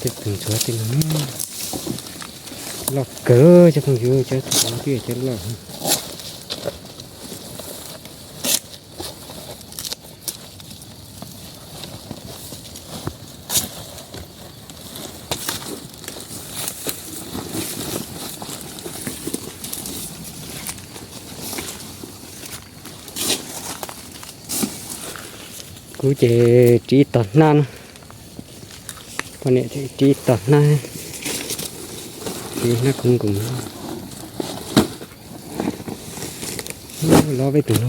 Cov tus ntsuag tej no loj kawg cov phooj ywg, cov tus ntsuag twb yog cov loj. Kuv ces ris ib tog hnab na, poj niam ris ib tog hnab, ris hnab khoov nkoos. Lov peb tus no.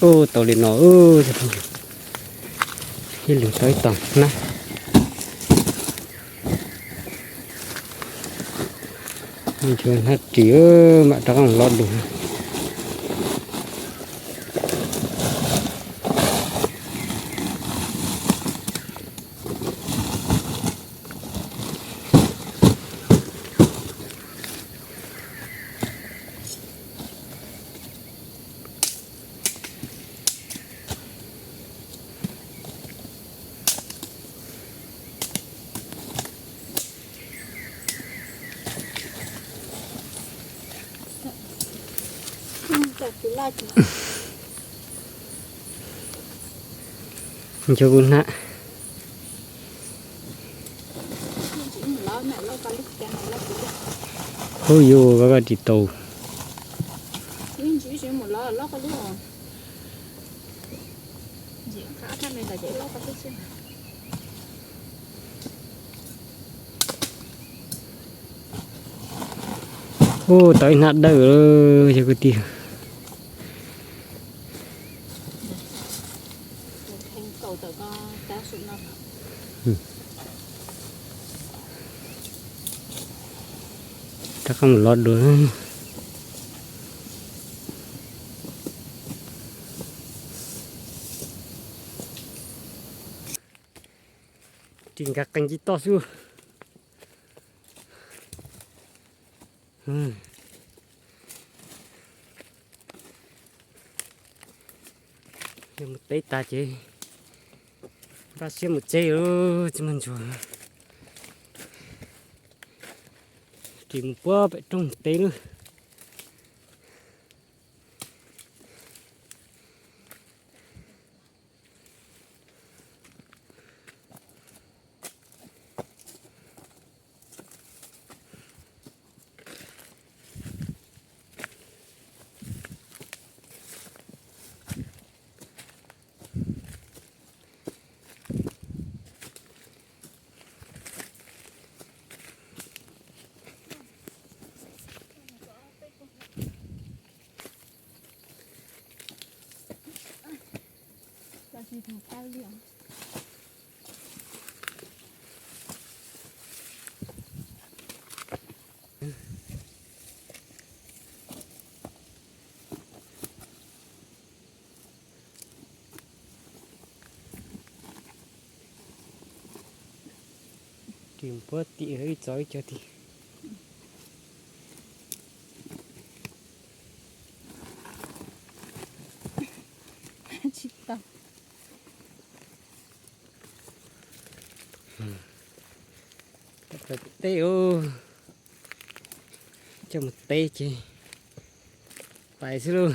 Ub, tau li no, ib leeg tau ib tog hnab. Hnab ris, mam rov qab mus lov dua. Nco kuv hnab. Hu yuv koj ris tau. Ub, tau ib hnab dawb, yog kwv tij. Rov qab mus lov dua. Ris nkag qees ci toj xwb. Yog mus teb tas ces npaj siab mus tsev, tsis muaj ntsuag. Ris mus puag pem roob teb lawm. Ris puag tim ib txoj ib co tim. Tsis tau. Teb, coj mus teb ces pais xwb lauj.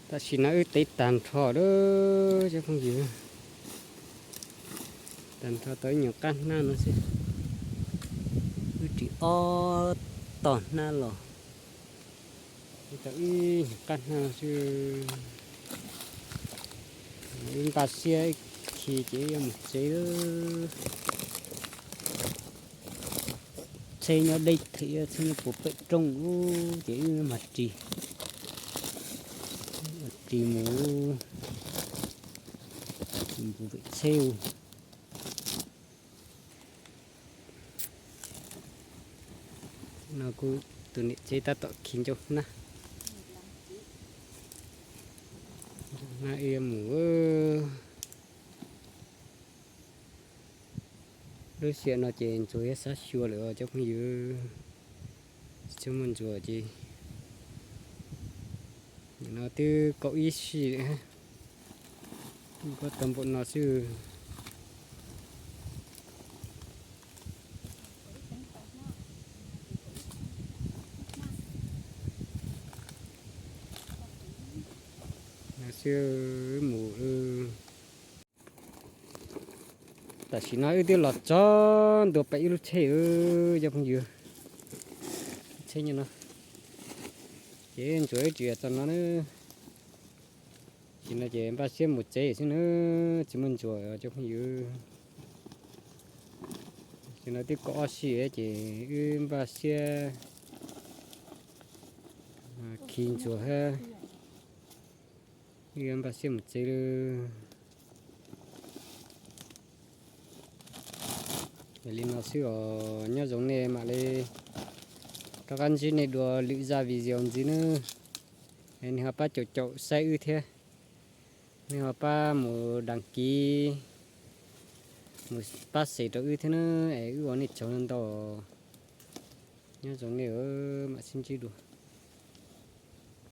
Tam sim no wb tev tag nrho lawm cov phooj ywg, tag nrho tau ib nyuag qab hnab no xwb, wb ris ob tog hnab los, tau ib nyuag qab hnab no xwb. Wb npaj siab khi ces wb yuav mus tsev lawm. Tsheb nyob deb thiab, tsheb nyob puag pem rooj ub ces wb mam ris, ris mus, mus pem tsheb. No kuj tus niam tsev tab tom khi ncauj hnab, ncauj hnab wb yuav mus. Lub sij hawm no ces ntsuag yuav sab xyuas lawm os cov phooj ywg. Tsis tshua muaj ntsuag ces, nim no twb kaum ib sij lawm, kuj tau npaum no xwb. No xwb mus. Tam sim no wb twb los txog ntua pem ib lub tsheb, cov phooj ywg, tsheb nyob no, ces ntsuag wb tsis txog no na. Tam sim no ces npaj siab mus tsev xwb na, tsis muaj ntsuag cov phooj ywg. Tam sim no twb kaum ob sij ces wb npaj siab khi ntsuag thiab, wb yuav npaj siab mus tsev lawm. Yog li no xwb os, nyob zoo nej mam li rov qab ntsib nej dua lwm zaj video ntxiv nawb. Nej ho pab caum caum saib wb thiab, nej ho pab mus đăng ký, mus pab share rau wb thiab nawb, es wb ua nej tsaug ntau. Nyob zoo nej, mam sib ntsib dua.